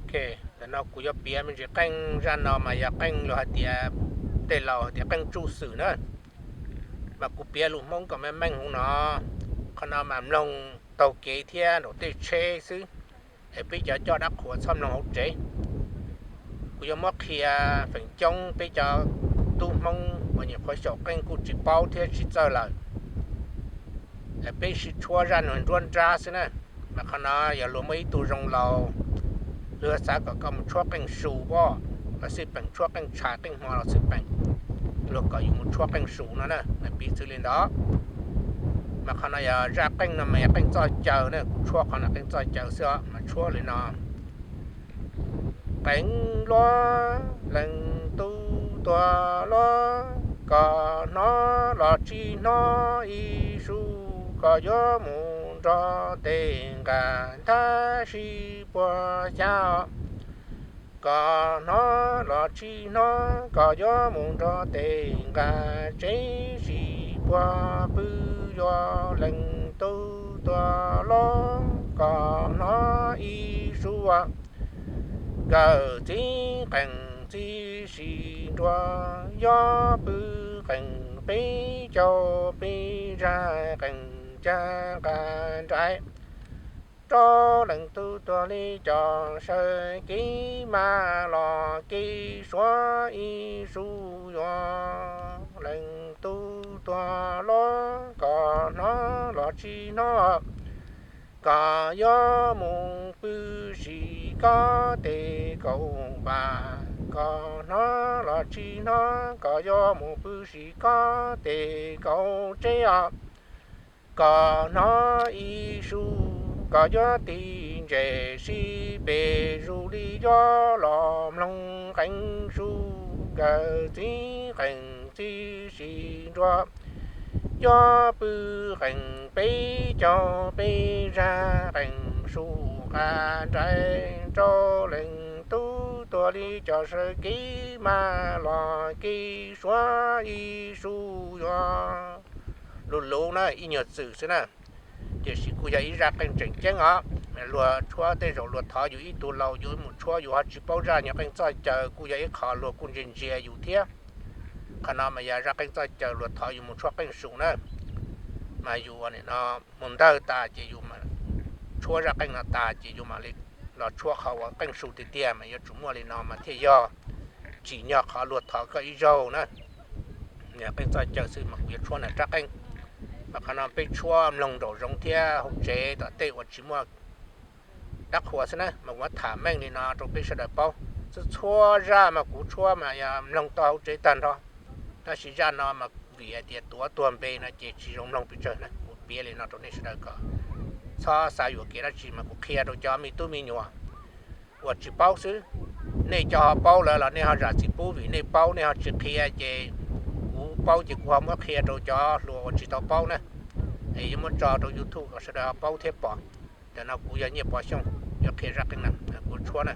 Ok, ntawm no kuv yuav piav me ntsis qeej zaj no mas yog qeej los hais tias tej laus hais tias qeej txuj xwm na. Mas kuv piav lus Hmoob kom meej meej hauv no. Qhov no mas mloog taug kev thiab nraum tej tsheb xwb, es peb cov coj dab qhuas txhob mloog hauv tsev. Kuv yuav muab qhia feem coob peb cov tub Hmoob uas nyuam qhuav xyaum qeej kuj tsis paub thiab tsis txawj lawm, peb sib tshuab zaj no nruab nrab xwb na. Mas qhov no yog luag muaj ib tug zoo laus, luag xav kom koj mus tshuab qeej su pom, los xij peem tshuab qeej tshais qeej hmo los xij peem, luag kom yus mus tshuab qeej su no na, piv txwv li ntawd. Mas qhov no yog zaj qeej no mas yog qeej txoj caw na, kuv tshuab qhov no qeej txoj caw xwb os, mas tshuab li no. Qeej luaj leej tub tuag luaj, koj hnov los tsis hnov ib su, koj yuav mus nrog tes nqa ntab si puag xya. Koj hnov los tsis hnov, koj yuav mus nrog tes nqa tsev si puag pw, yuav leej tub tuag luaj, koj hnov ib su. Nkawm txiv qeej txiv si nruas, yuav pw qeej peb caug peb zag, qeej caj nqa nraim, rau leej tub tuag li cov sawv kev mas los kev suav ib su, yuav leej tub tuag luaj, koj hnov los tsis hnov, koj yuav mus pw si koj tes kaum pas. Koj hnov los tsis hnov, koj yuav mus pw si koj tes kaum tsev os. Koj hnov ib su, koj yuav tig ntses sib pes zus li yuav los mloog qeej su. Nkawm txiv qeej txiv si nruas, yuav pw qeej peb caug peb zag, qeej su qas nraim, rau leej tub tuag li cov sawv kev mas los kev suav ib su, yuav lus luv na, ib nyuag txwm xwb na. Tiam sis kuj yog ib zaj qeej tseem ceeb os. Luag tshuab tej zaum luag thov yus ib tug laus yus mus tshuab yus ho tsis paub zaj nyuag qeej txoj caw kuj yog ib qho luag kuj ntsia ntsia yus thiab. Qhov no mas yog zaj qeej txoj caw luag thov yus mus tshuab qeej su na. Mas yus ua nim no mus ntawj tas ces yus tshuab zaj qeej no tas ces yus mam li los tshuab qhov uas qeej su tiag tiag mas yuav tsum muaj li no mas thiaj yog tsim nyog qhov luag thov koj ib zaug na. Qeej txoj caw xwb mas kuv yuav tshuab nram rab qeej. Mas qhov no peb tshuab mloog nraum zoov thiab hauv tsev tom tej uas tsis muaj dab qhuas xwb na mas kuv tham meej li no rau peb sawv daws paub. Txhua txhua zaj mas kuv tshuab mas yog mloog tau hauv tsev tag nrho. Tab sis zaj no mas vim hais tias tuav tuag npe no ces tsis zoo mloog pes tsawg na, kuv piav li no rau nej sawv daws kom txhob xav yuam kev dab tsi mas kuv qhia rau cov me tub me nyuam uas tsis paub xwb. Nej cov ho paub lawm los nej ho zam txim pub vim nej paub, nej ho tsis qhia ces kuv paub ces kuv ho muab qhia rau cov hluas uas tsis tau paub na. Es yuav muab tso rau YouTube kom sawv daws ho paub thiab pom. Tam no kuv yog Nyiaj Pov Xyooj yuav qhia zaj qeej no, kuv tshuab na.